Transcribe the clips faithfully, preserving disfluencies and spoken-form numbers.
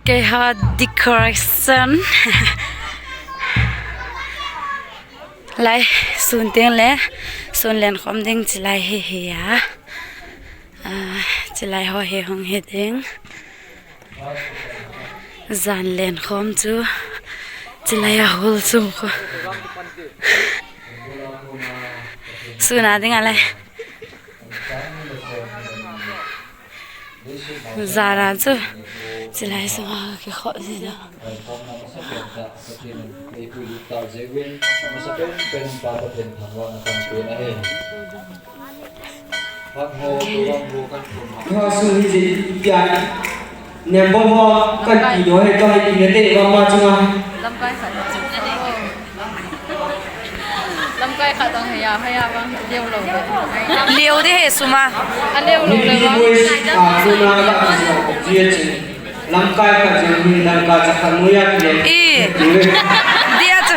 Keiho decoration. Lai, sun teng le, sun len khom ding chilai hi hi a. Ah, chilai ho hi hung hi ding. Jan len khom chu, chilai a hol sung kho. Sun a ding a lai. Jan a chu, chilai sung a kikhop ji lo. Ho su hi je pian. Nembol ho kan ti do he to he ti ne te ma ma chunga. Lamkai khat. Lamkai khat dang he ya, he ya bang, leo lo. Leo de he suma. A leo lo le bang. Ni boys, a, suna la, ji a chi. Lamkai khat jeng hin lamkai cha khat mu ya ki le. I. Dia chu.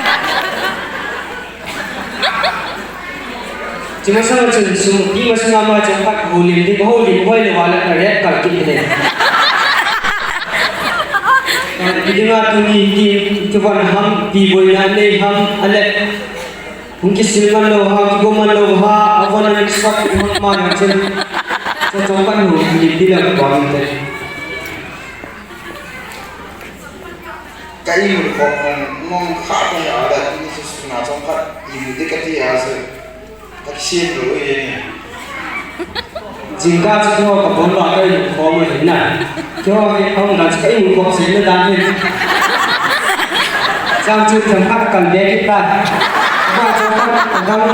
Chi masang chun sum, pi masang ama chun khat holim, di holim, hoi le wala na red carpet le. Pi dinga tuni, ti, ti wan ham, pi boina nei ham, ale. Hung kisil man lo ha, kigo man lo ha, a wan a ni kisap ki hot ma yang chen. Sa chong kan hu, ni pila ko ang te. Ka imu ko ngong kha ko ya da ni su su na chong khat imu de ka ti a se. Ka kisil lo ye ni. Jingkah chu keiho ka bol ba ka imu khom ahi na. Keiho hi khom dan chu ka imu khom sei na dan hi. Chang chu themkhat kal be kit ta. Ba chu ka dang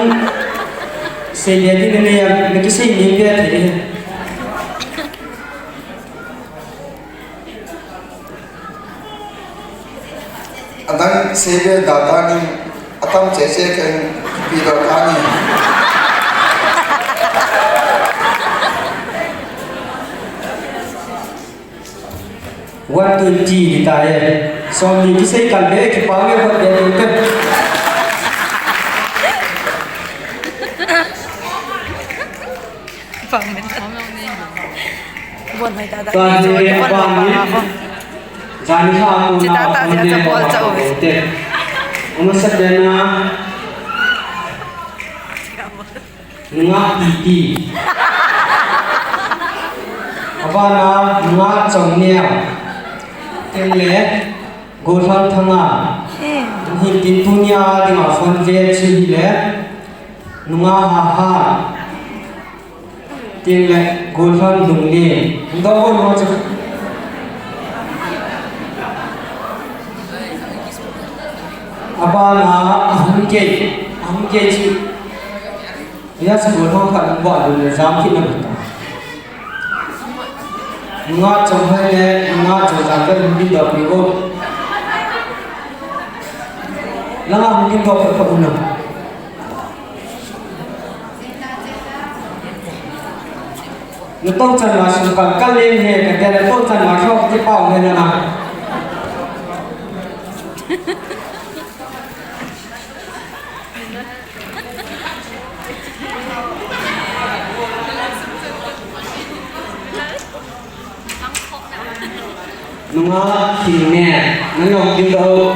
sei be kit na ya, me ki sei ni be the. Adang sebe data ni atam che che ken pi data ni. One twenty ni ta ye. Som ni kisei kal be ki pa me hot be ni te. Bon, mai ta ta. Tuan ni, tuan ni. Jani ha ko na. Chita ta, na, jia cha bol cha o. Te. Ama sa de na. Nga pi pi. Abana nga chong nia. Teng le. Golhang thanga. Eh. Hin tin tunia dinga phone ve chu hi le. Nunga ha ha. Tin le, golhang lung ni. Ndo go no chu. Abana, ahung ke, ahung ke chu. Ya chu golhang khat ba lu le jam ki na ta. Nga chong hai le, nga chong jam ka hung din dok ni o. Langa hung din dok ka hung na. Na to chan ma sung kal kal le he, ka te na to chan ma shok ti pau he na na. Nunga thing ne, nang nong thing do.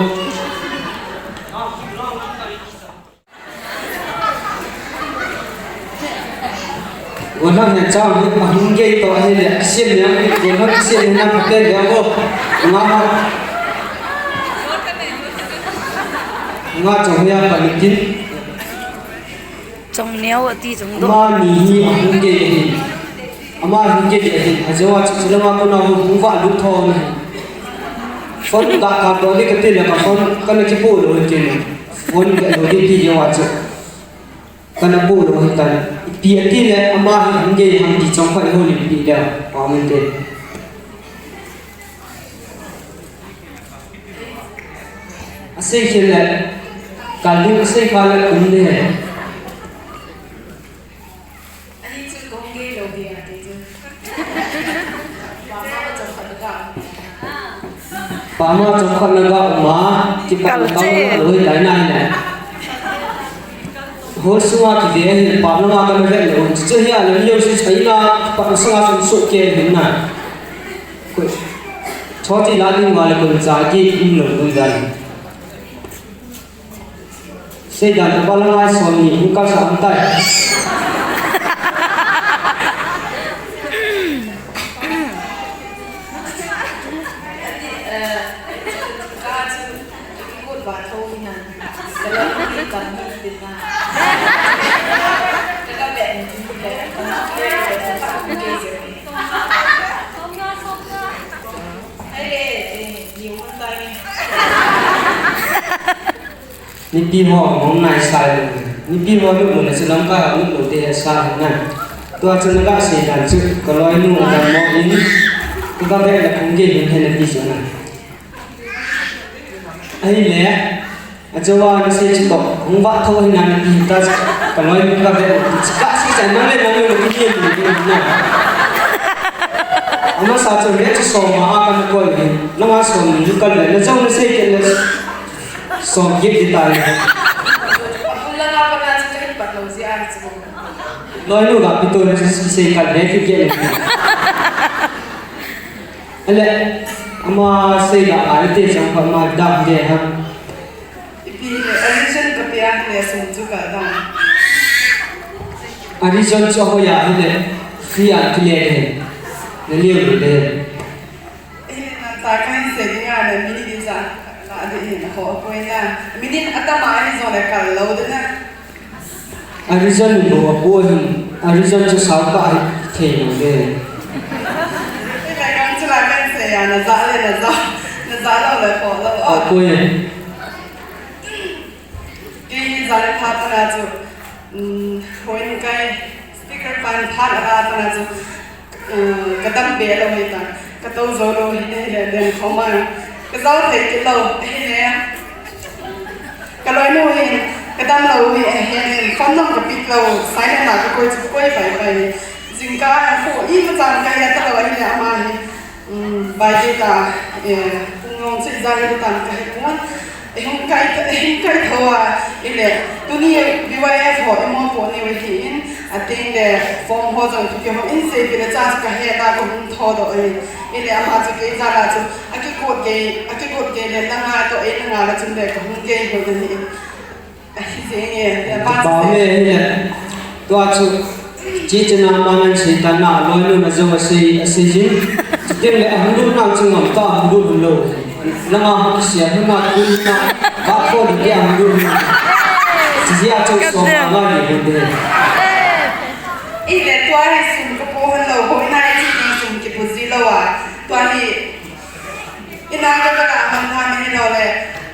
Gonam ne chang ni ahung gei to ahi le, sim ne, gonam sim ne na pate le go. Nga. Nga chang ya pa ni kin. Chong neo ati chong do. Ama ni hi ahung gei ahi. Ama hung gei ahi. Ajo a chu chu lama kona hung va lu tho ni. Phone ka ka do ni ka te le ka phone ka na ki pu lo ni te ni. Phone ka lo ni ti yo a chu. Ka na pu lo ni ta. Pi ati le ama hung gei hung ti chong pha ho ni pi da. Pa mun te. Asei khel le, kal ding asei kha le kum de. Ani chu kong ge lo dia ti chu. Pa ma chong khat na ga um a, ti pa kal che. Lo hi dai na ne. Ho sunga ki de hi pa na ma ka na ve lo. Chu hi a le yo si chai na pa sunga sun su ke hin na. Koi. Choti la ding wale kun cha ki in lo kun dan. Seidan ta bala ngai som ni, hung kal sa ang tai. Nipi ho mong nai sai. Nipi ho lu lu na silam ka lu lu te sa na. Tua chun ga se dan chu ka loi nu dan mo in. Ka ga be la kung ge hin hen na pi so na. Ahile, achawa na se chu to, hung va tho hin na pi ta chu ka loi nu ka be chu ka si cha na le na le na pi ni ni na. Ama sa chu re chu so ma a ka ko ni. Na ma so ni ka le na chau na se ke le. Som kit di tai. Abul la nga pa na chu ka hin pat lo ji a chu. Loi nu ga pi to na chu sei ka le kit kit le. Ale, ama sei la ai te chang pa ma dam de ha. Ipi le, a reason ka pe a le sum chu ka dam. A reason chu ho ya le, free a kile le. Le le le. Eh, na ta kan se ding a le minute ding sa. La de hin ho ko na. Minute atama ni zo le kal lo de na. A reason bo bo hin. A reason chu sao ka ai thei lo de. Eh, la kan chu la kan se ya na za le na za. Na za lo le ko lo. A ko ye. Kei hi zan phat ana chu, um, hoin kai speaker pan phat ana pana chu, uh, ka dam be lo hi ta, ka to zo lo hi ne le den khoma, ka zo thei ki lo hi ne, ka loi nu hi, ka dam lo hi he ne, phone nong ka pick lo, silent na ka koi chu koi pai pai, jingkah a khu i ma chan ka he ta lo hi ne ama hi. Um, bai te ta, eh, pung long chu i za hi tan ka he pung. Eh, hung kai ta, eh, hung kai tho a, ile, tuni B Y F ho, imo po ni we hi in, a ting le, form ho jong tu ke ho in se pi le cha ka he ta ko hung tho do e. Ile, ama chu ke za la chu, a ki kot ke, a ki kot ke le, na nga to e, na nga la chun le, ka hung ke ho de ni. Ahi jeng e, ba Pau se. Me hi le. Tua chu, chi chena ma nan sei ta na, loi nu na zo a sei, a sei jin. Chuteng le a hung lut na chu ngam ta, a hung lut lo. Na nga hung sia, na nga tu na, ba ko de a hung lut na. Chi jia chu so ma nga ni hung de. I le tua hi sum ka po han lo, ko na i chi na sum ki pu ji lo a. Tua hi Ina ka ka man tham ni lo le,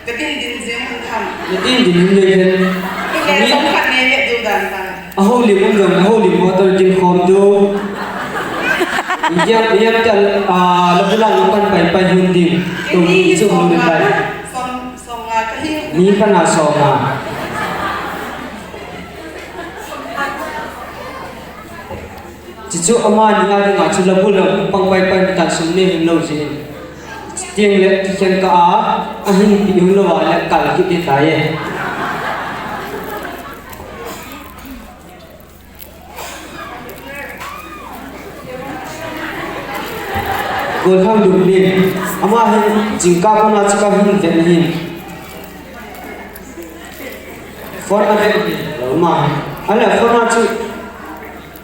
ka din din jing man tham. Na din din le le. Ile ni som khat ne le du dan ta. A ho lim um jong, a ho lim ho tor din khom du. Iam, iam tal, a, la bula la pan pai pai hun din. Tu ni chu hun din pai. Som, som nga ka hi. Ni ka na som nga. Chuchu ama ni a dinga chu la bul a pang pai pai mi tan sum ne hin lo ji. Tiang le ti khen ka a, a hin pi hin lo a le kal ki ti ta ye. Golhang dum ni. Ama hin jingkah kona chu ka hin vet na hin. Phone a vet ni. Ama. Ala phone a chu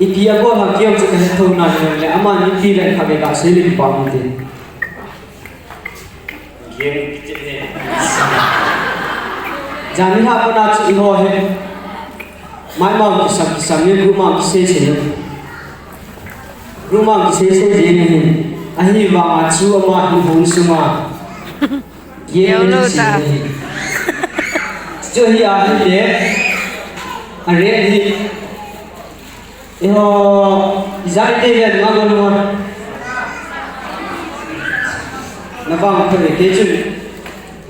Ipi a bol ham ti jong chu ka het thou nai le, amani ipi le kha ve ka sei le pa mo te. Game kiche he. Jani ha pa na chu i ho he. Mai ma kisam kisam ni group ma kisei sei lo. Group ma kisei sei je ni he. Ahivang a chu ama hi hung sunga. Yau lo ta. Chu hi a hi le. A re hi. Iho, izai te le ma go no. Na bang ko le ke chu.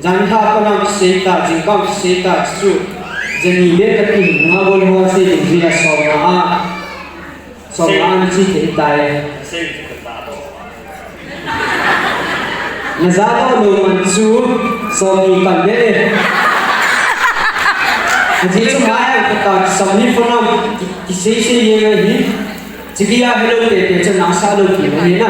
Jan ha ko na sei ta, jing bang sei ta chu. Jani le ka ti ma go no sei ding ri a so ma a. Som nga ni chi thei tai. Na za doh lou man chu som ni pan ve. Aji chu mai a ka ta som ni phone a ki, kisei sei ye ngai hi. Chi kia hello te te chu na sa lou ki ngai na.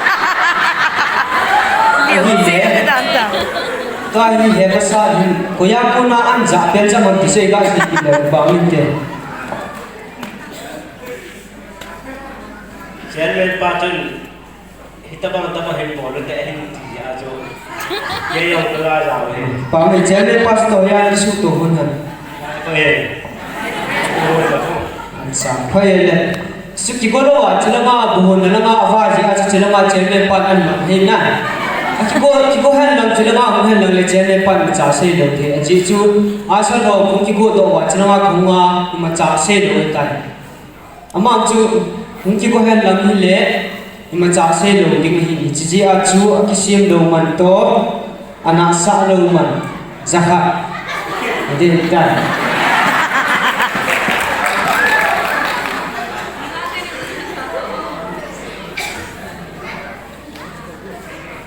Liu Ahi cheh le. Ni dan ta. Tua hi he pasal hin, koiya kona an ja pen ja man ti sei ga si ti le ba min te. Chairman pa chun, hitabang tabang hin bol te hin ti a chu. Ye yong ka la ja he. Pa mi chairman pastor ya ni su to hun han. Ko ye. Ko ye ko. An sa. Ko ye le. Su kigo lou a, chilanga buhon na langa ava ji a, chilanga chairman pan an ma, hei na. A kigo, kigo hen lang, chilanga hung hen lang le chairman pan ma cha sei lou te. A chi chu, a sa lou, kung kigo to a, chilanga kung a, ma cha sei lou tai. Ama chu, kung kigo hen lang hi le, ma cha sei lou ding hi, chi ji a chu, a kisem lou man to. Ana sa lou man, jakhat. Din ta.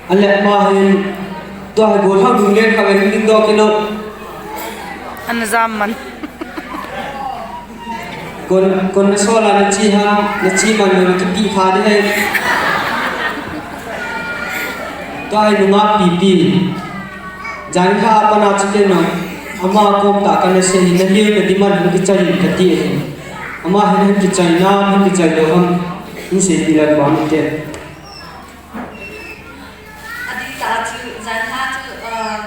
Ale ma hin, tua hi gollhang dunglen kha ve ding doh kilou. Ana jam man. Kon, kon na sol a na chi ha, na chi man na kipi pha ding ahi. Tua hi nungah pipi. Jan kha a pat na chi te na, ama kom tah kana sei hi, na liu na demand hung kichai in kati ahi. Ama hin hung kichai na, hung kichai lou ham, hung sei pi lai bang te. Adih tah chu, jan kha chu, ah,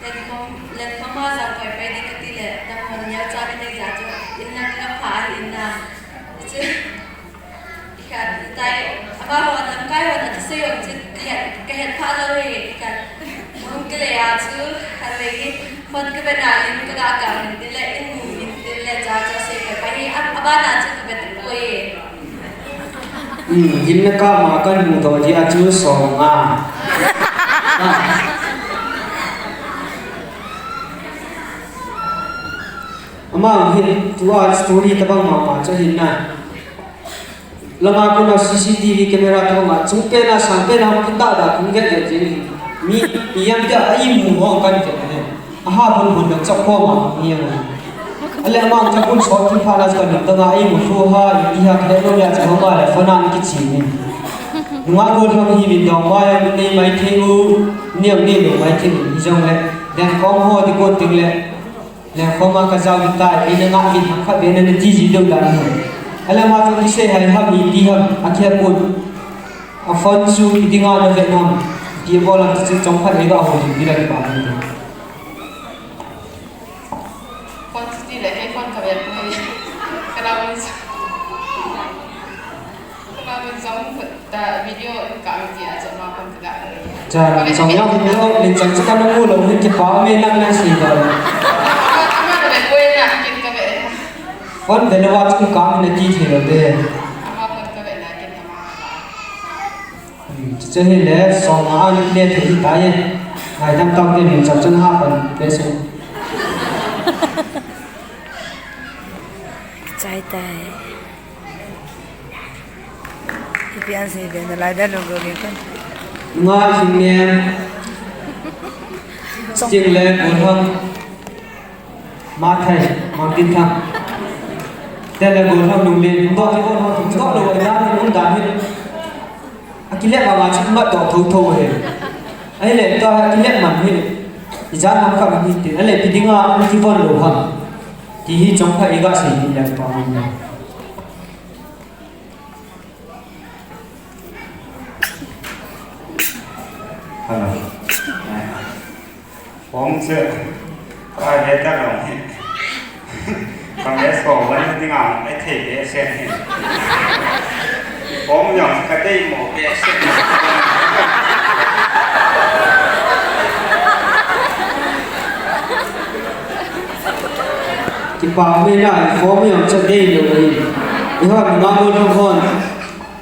Lenkhom, Lenkhom a jam pai pai ding kati le, damlhon neocha kanei jeh chu, in lang ka pha ahi na. Chu, ikhat, tai, amahon, lamkai hon, athusei hon chu, kahet, kahet pha lou hi, ikhat. Hung kile a chu, khatvei hi, phone kavet na, lim kaga kang in tin le, in mu in tin le, cha cha sei pai pai hi, a, abana chu kavet tapoi. Hmm, gimna kah ma kahin mudoh dia chu song nga. Ah. Ama hi tua story tabang mama chu ahin na. Langa kona C C T V camera tabang a chung pena sang pena hung kitah da kung get get jing. Mi, mi jam tia a imu ho kan get ne. Aha bun bun dang chak khoma mi jam. Ale ama chak bun sot ki pha la ka dang dang a imu thu ha, i ha khe lo ya chak ma le phone an kichi ni. Nunga ko thang hi min dong ma jam nei mai thei u, ni jam nei lo mai thei u, ni jong le. Dang kom ho di ko ting le. Lengkhom a ka jao ding tai, eina ngah ding ham khat ve na ti ji deuh dan hi. Alam a chu kisei hai ham, ipi ham, akihepon. A phone chu ipi dinga na ve ham, ti bol a chu chomkhat nei ga hou ding, ti la kipa ding. Phone chu ti le, kei phone ka ve poi. Ka la min sa. Ka la min sa. Ta video in ka ang ti a cha ma kon ka ga. Cha, min chang jong hin lo, min chang chu ka na mu lo, hin kipa me nang na si ba. Ama, ama na ve poi na, kin ka ve. Phone ve na wa chu ka min na ti thei lo de. Ama phone ka ve na kin ama. Hmm, chu chu hi le, song a ni le thei ta ye. Ngaidam tau ke min chang chu na ha pan, be se. Chai tai. Ipi an sei be na lai da lo go ge kan. Nga Hing Niam. Ching le Go Thang. Ma Thai, Mang Tin Thang. Te le Go Thang Lung Lin. Bo ti bo no, bo lo da ni un da ni. Akile ma ma chu ma to tho tho he. Ai le to akile man he. Ija nam ka ni ti. Ai le pi dinga an ti bon lo ha. Ti hi chomkhat i ga sei ni le pa ni. Hello. Form chu, ka ve ta lo hi. Ka ve so wan ding a, ai thei behseh hi. Form jong ka dei mo behseh. Kipa me na, form jong cha dei lo hi. Iha ma mo lo hon.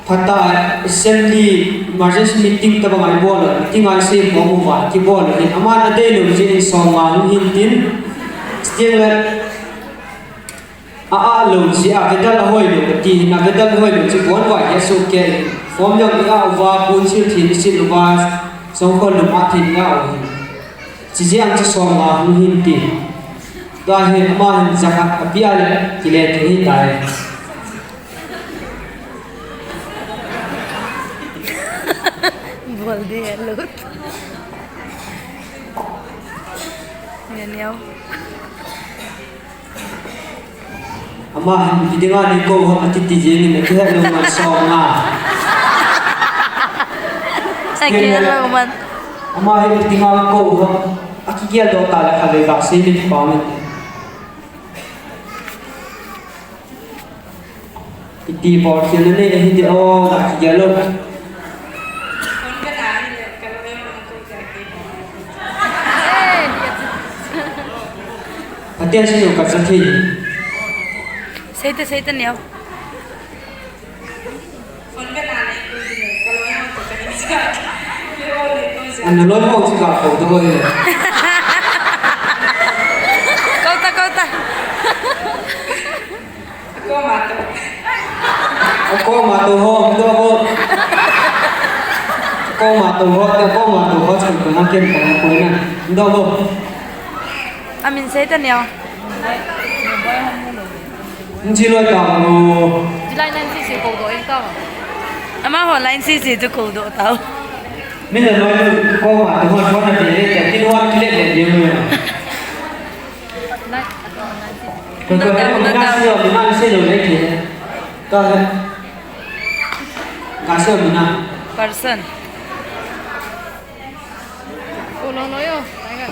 Phatah a assembly emergency meeting tabang a i bol a, meeting a i sei khom uva, kibol a hin, aman adei lou jeh in song nga hung hin tin, chuteng le a ah lou jeh a, vedal ahoi lou, ati hin, avedal ahoi lou chu bon vai hi asoh kei, form jong i ah uva, pon sil thin i sil uva, songkhol lum ah thin i ah u hin. Chijeh a chu song nga hung hin tin. Tua hin ama hin jakhat apia le, kile thei hi tai. Bol di lut. Nge niau. Ama hin ipi dinga nei kou ham ati ti jeng in akihet lou man song nga. Akihet lou man. Ama hin ipi dinga kou ham. Akigel doh ta le khatvei gasei ni pa min. Iti bol khel na nei ahi ti o, na kigel lou. Pathen sinu ka cha thei. Sei ta, sei ta neo. Ana loi mo chi ka ko to loi. Kau ta, kau ta. Akoma to. Akoma to ho, do ho. Akoma to ho, akoma to ho, chun ko na kem ko na ko na. Do ho. Amin sei ta neo. Nji loi ta ho. Ji lai nan si si ko do in ta. Ama ho line si si tu ko do ta. Min loi akoma to ho, ho na de de, ti ho na de de de. Ko, ko, ko, na si lo, na si lo le ke. Ka he. Ka si lo na. Person. Ko lo lo yo. Ai ga.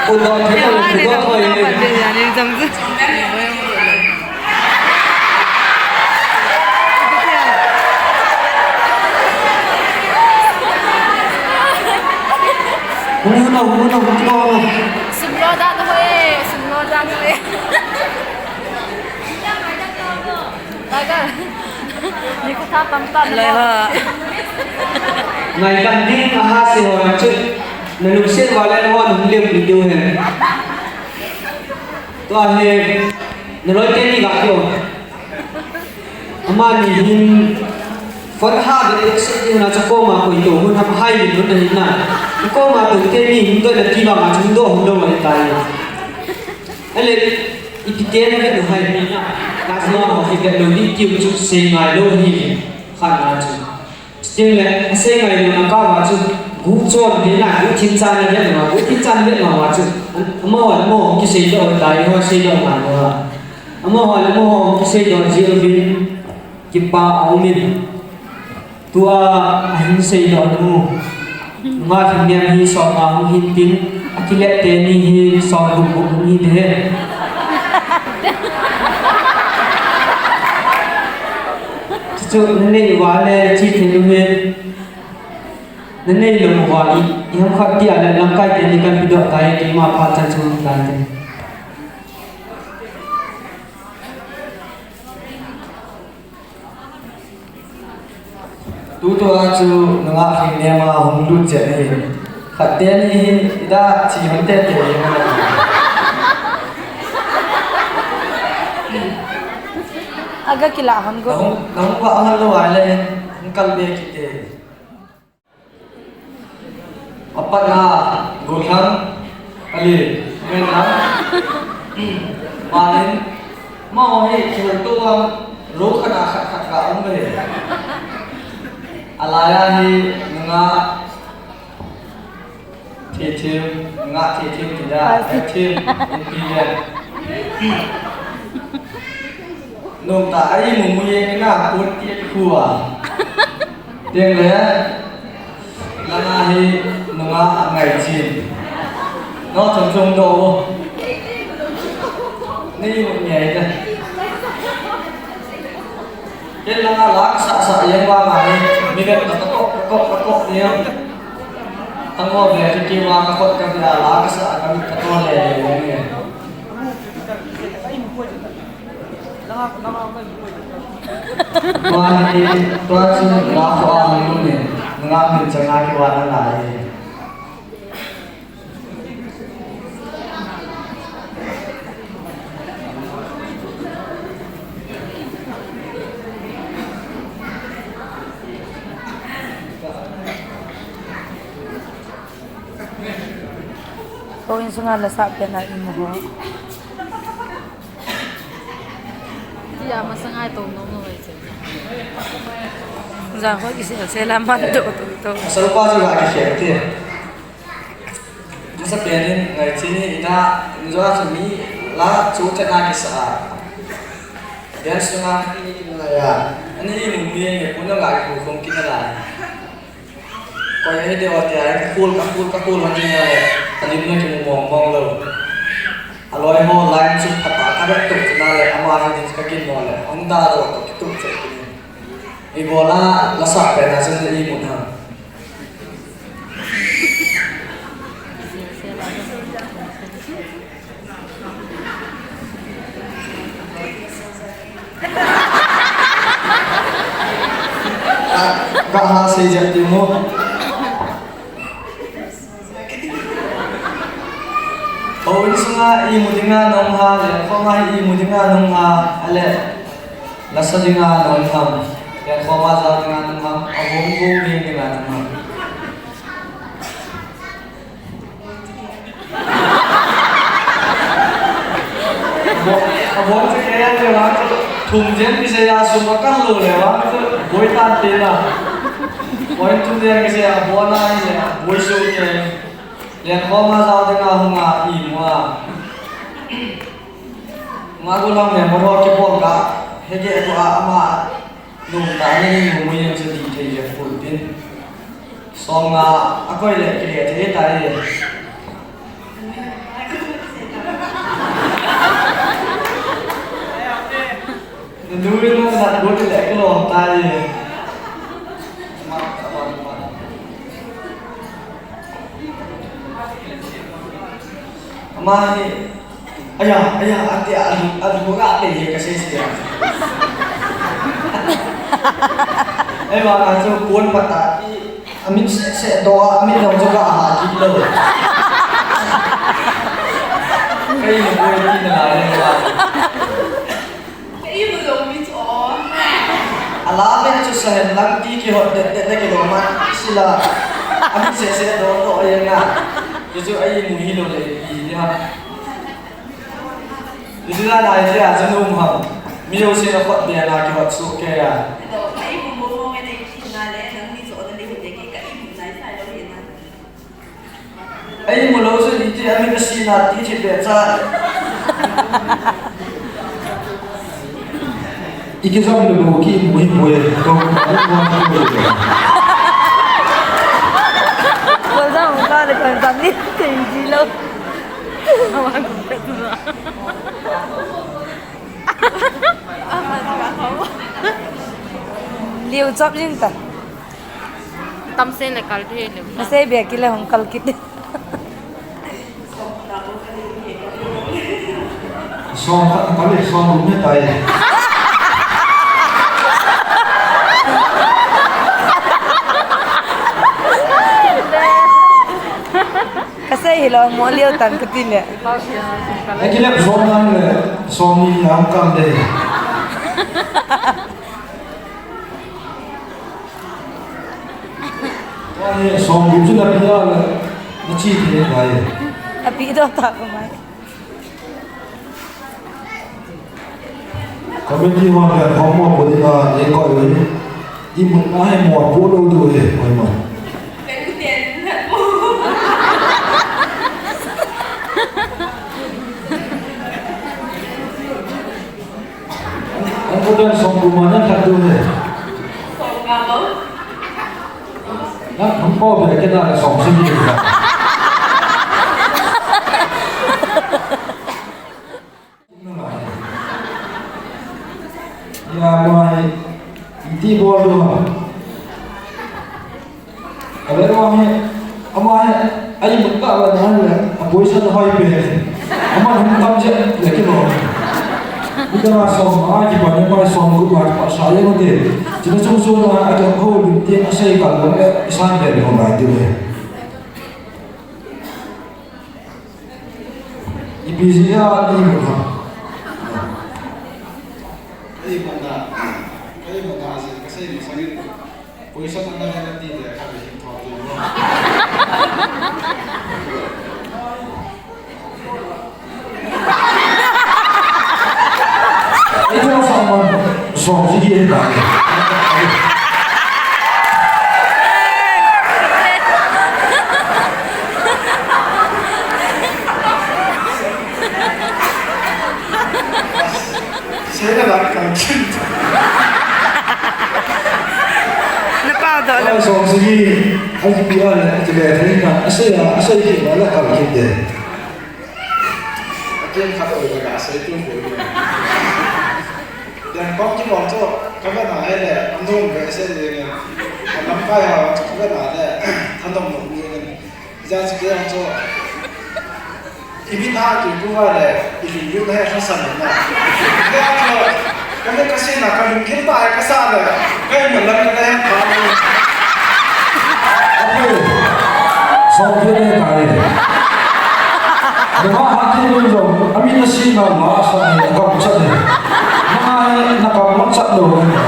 Ko lo lo yo. Ko lo lo yo. Hung hung hung hung hung hung. Sum lo dan ho e, sum lo dan ho e. Ni ko tha tam ta na. Lai ha. Ngai kan ding a ha se ho chu. Na lungset uva le ho na hung lem ni diu hen. Tua hi na loi teni ga kio. Amani hin phone ha de exit ding na chu koma koi to hun ham hai din hun na hin na. Koma to teni hin to na ti ba ma chu do hun do ma tai. Ale, ipi ti na vet u ham. Ka se ho ki vet lou ding tiu chu sei ngai lou hi. Khat na chu. Chuteng le, asei ngai louna kah uva chu, guh chon vet na, guh thim chan na vet na, guh thim chan vet na uva chu. An, amaho le amaho kisei doh tai, ho sei doh ngai lou a. Amaho le amaho kisei doh jeh uvin, kipa a um in. Tua ahin seidoh nu. Nunga Lhingnem hi som nga hung hin tin, akilet teni hi som gup gup hung hi te. Chuchu nanei uva le chi thei u hin. Nanei lou uva i, iham khat tia le lamkai teni kan pedoh tai, keima phat chan chu hung tai te. Tutua chu nunga Lhingnem a hung lut chet ahi. Khat teni hi ida chi hon tete hi. Aga kila hon go. Nahung, nahung va hon lou a le, hung kal be kit te. Apatna, Gollhang, ali, Menlam, Malin, amaho hi kihol tou vang, ro khat a khat khat ga um ve. Alai a hi, nunga, Thethim, nunga Thethim kida, Thethim, N P N. Nungta ai mu mu ye na put ti khu a. Teng le, langa hi nunga Ngaichin. No chom chom do. Ni mu ngai da. Ken langa la kasa sa yang ba ma ni. Mi vet ka ko, ka ko, ka ko ni. Tango ve ki ki ma ka ko ka bi la kasa ka mi ka to le le ni. Tua hi, tua chu nga kho a hung lut in, nga min chang a kivan a ngai. Ko insunga la sap pena imu ho. Tia masang ai to no no ai che. Jang ho kisel sel a man to to to. Sarupa chu ga kisel te. Masa penin Ngaichin hi ina injo a chu mi la chu chan a kisa a. Dance sunga ni kinga ya. Ani imu mi nge puna ga kikhum kina lai. Koi ahi de o tia, ka kul, ka kul, ka kul, hon jing le, ka lim na kimu mong mong lou. Aloi ho line chu phat a ka vet tuk chun a le, ama hi ding ka kin mo le, hon da lo to kituk che kini. Ibola, la sa pe na chun imu na. Ka ha sei jep ding mo. Houin sunga imu dinga nung ha, le khoma imu dinga nung ha, ale lasa dinga nung ha, le khoma jao dinga nung ha, avung vung ding dinga nung ha. Abon, abon chu kei a le vang chu thum jen kisei a sum a kal lou le vang chu boi tan te na. Point thum jen kisei a abon a hi le boi sum ke. Len khom a jao ding a hung a imu a. Nga gulang le mo ro kibol ka. Hege ko a ama. Nungta ni mu mu yang chu di thei le full tin. Som nga a koi le kile thei tai. Nunu in na nat bol le kilom tai. Ama hi Aya, aya, ate, adu, adu, ga ate, ye, kasi siya. Ei, vana chu pon pata ti, amit seh seh doh a, amit jong chu ka ha kit lou. Ka imu poi ti nalai le va. Ka imu lou mi chu o. Ala ve chu sa hen lang ti kihot det det le kilou ma sila. Amit seh seh doh doh a jeng a. Chu chu a imu hilou le ti ni ha. Israel a Isaiah chu nom ham. Mi jousen a khut beh a kihot soh kei a. Hello, ka imu mo mo nge nei thina le, nang mi jo na le hun de ki ka imu nai sai lou hi na. Ka imu lou chu iti a mi ka sina ti thi beh cha. I kijam le bou ki imu hi bou e. Ko, ko, ko, ko. Ko jam ka le ko jam ni te ji lou. Liu chop jing ta. Tam se le kal the liu. Sei bia ki le hung kal kit. Som khat kal le som rum he tai. Ka sei hilou mo liu tan ka ti le. Ei, kilep som nang le, som ni nang kam de. Ei, som gup chu na pi a le, na chi thei ngai. A pi doh ta ko mai. Committee hon ven hom mo ko ding a, ei koi oi. I mutna hi mo a po lou diu ahi, koima. An ko den som ko ma na khat diu ahi. Na hum po be ke na som si ni. Ya, mai, iti bol diu ham. Ale, ama hi, ama hi, a imut tah le, a position hoi pen. Ama hung tam jeh le kilou. Ita na som, a kipan, ama som gup ma kipa sa jeng te. Chuna chung chung na, a kiho lim te, a sei kal le, i san le, hung lai diu ahi. Ipi jeh a imut ham? Ka imut na, ka imut na jeh, ka sei masang in. Position ana le na ti le, ka be hin thot le mo. Ei, thua sa man, som si di ta. Sena la kan chin. Na pa do na. Ai, som si di, ai, pi a le, ti le, ti na, asei a, asei ki, na la kan chin de. Akin khat oi ka sei tu ko. Dan kong ki bol chu, ka ve na le, an dong ve se le. An lam kai ha chu ka ve na le, an dong dong ni. Ja chu ke chu. I min ha ki ku va le, i li yu na he kha san na. Ja chu, Ka le ka sina ka lungkil ta ka sa le, ka imu lam ka le pa ni. Ape, som ke ne tai. Nama ha ki lung jong, ami na sina ma sa ni ka cha ni. Ma ni na ka ma cha lo ni.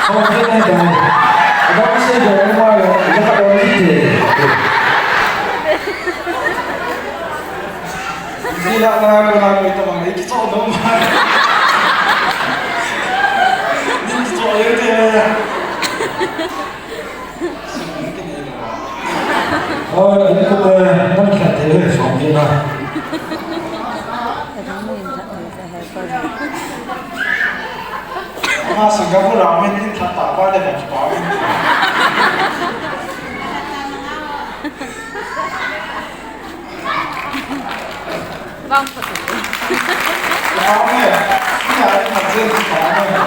Som ke ne tai. Ada se de ma lo, na ka ni te. Ni la na ko na ko ta ma, ni ki cho do ma. Ni ki cho ye te ya. Oi, ni ko te, nan kha te le, so ni na. Ama Singapore ramen ni kha ta pa le ba ki pa. Vâng, thật sự. Vâng, nè. Cái nhà em thật sự thì phải nè.